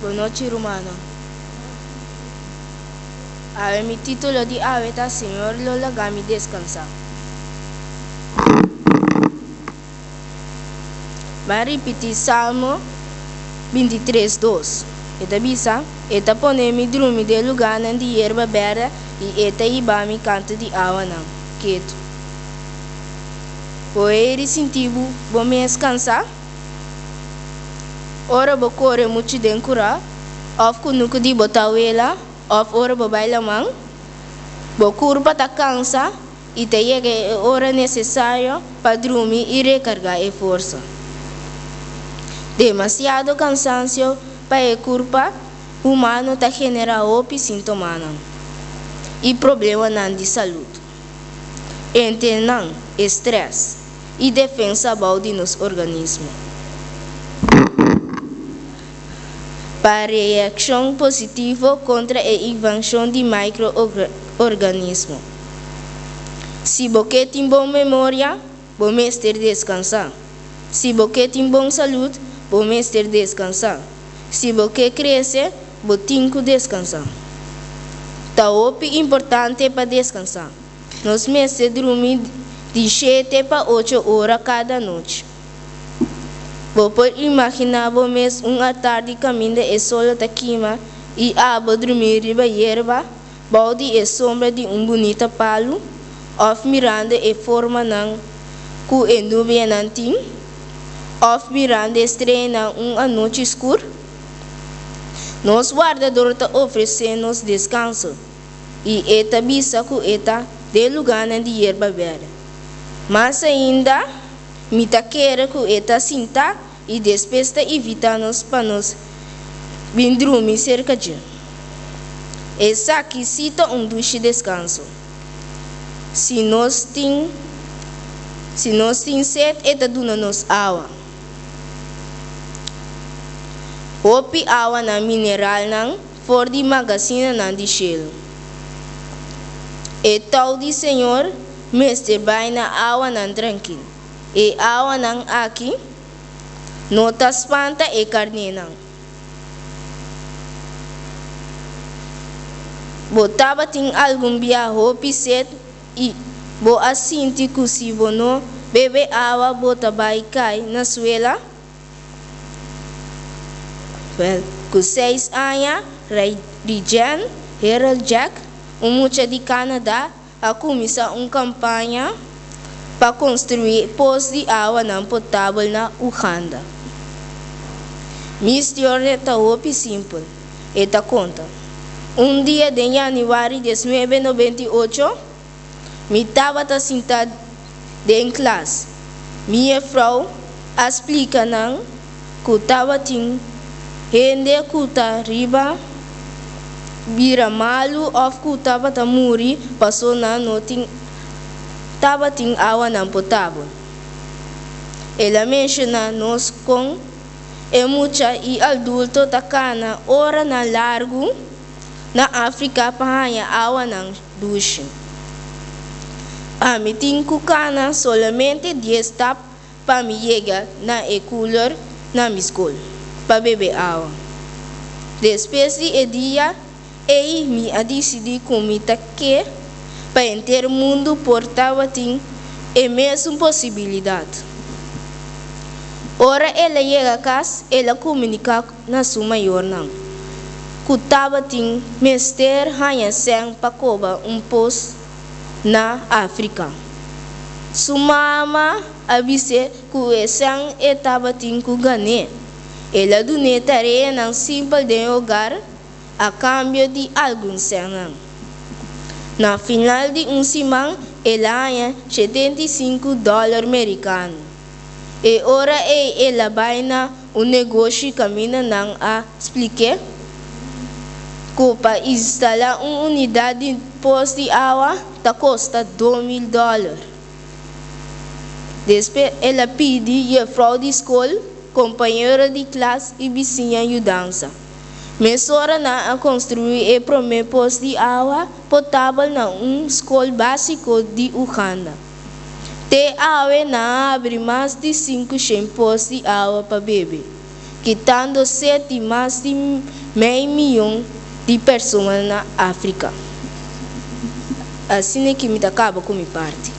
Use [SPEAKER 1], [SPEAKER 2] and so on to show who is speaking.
[SPEAKER 1] Bon nochi rumannan. Awe mi titulo di awe ta Señor lo laga mi descansa. Ban ripiti Salmo 23, 2. E ta bisa, E ta pone mi drumi den lugánan di yerba bèrdè i e ta hiba mi kantu di awanan ketu. Bo heri sinti bo bo mes kansá? Ora bo kore muchu den kurá òf kunuku di bo tawela òf ora bo bai laman, bo kurpa ta kansa i ta yega e ora nesesario pa drumi i rekargá e forsa. Demasiado kansansio pa e kurpa humano ta generá hopi sintomanan i problemanan di salud, entre nan e strès i defensa abou di nos organismo. Pa reakshon positivo kontra e invanshon di micro-organismo. Si bo ke tin bon memoria, bo mester deskansá. Si bo ke tin bon salud, bo mester deskansá. Si bo ke krese, bo tin ku deskansá. Ta hopi importante pa deskansá. Nos mester drumi di shete pa ocho ora kada nochi. Bo por imaginá bo mes un atardi kaminda e solo ta kima i abo drumí riba yerba bou di e sombra di un bunita palu òf mirando e formanan ku e nubianan tin òf mirando e streanan un anochi skur? Nos Wardador ta ofresé nos deskanso i e ta bisa ku e ta den lugánan di yerba bèrdè. Mas ainda, mi ta kere ku e ta sintá i despues ta invitá nos pa nos bin drumi serka dje. Esaki sí ta un dushi deskanso. Si nos tin si nos tin set e ta duna nos awa. Hopi awanan mineralnan for di magasinanan di shelu. E tou di Señor mester bai na awanan trankil. E awanan aki no ta spanta e karnénan. Bo tabatin algun bia hopi sed i bo a sinti ku si bo no bebe awa bo ta bai kai na suela? Wèl, ku seis aña, Raydijen Harold Jack, un mucha di Canada, a kuminsá un kampaña pa konstruí pos di awanan potabel na Uganda. Mi storia ta hopi simpel, e ta konta. Un dia den yanüari 1998, Mi tabata sintá den klas. Mi jefrou a splika nan ku tabatin hende ku ta riba bira malu òf ku tabata muri paso nan no tin tabatin awanan potabel. El a menshoná nos kon e mucha i adulto ta kana oranan largu na Afrika pa haña awanan dushi. Ami tin ku kana solamente dies stap pa mi yega na e cooler na mi skol pa bebe awa. Despues di e dia ei mi a disidí ku mi ta ke pa henter mundu por tabatin e mesun posibilidat. Ora el a yega kas el a komuniká na su mayornan ku tabatin mester haña sèn pa koba un pos na Afrika. Su mama a bis'é ku e sèn e tabatin ku gan'é. El a dun'é tareanan simpel den hogar a kambio di algun sènnan. Na final di un siman el a haña 75 dòler merikano. E ora ei el a bai na un negoshi kaminda nan a splik'é ku pa instalá un unidat di pos di awa ta kosta 2000 dòler. Despues el a pidi jefrou di skol, kompañero di klas i bisiña yudansa. Mesora nan a konstruí e promé pos di awa potabel na un skol básiko di Uganda. Te awe nan a habri mas di 500 pos di awa pa bebe. Kitando set di mas di mei mion di persona na Afrika. Asina ku mi ta kaba ku mi parti.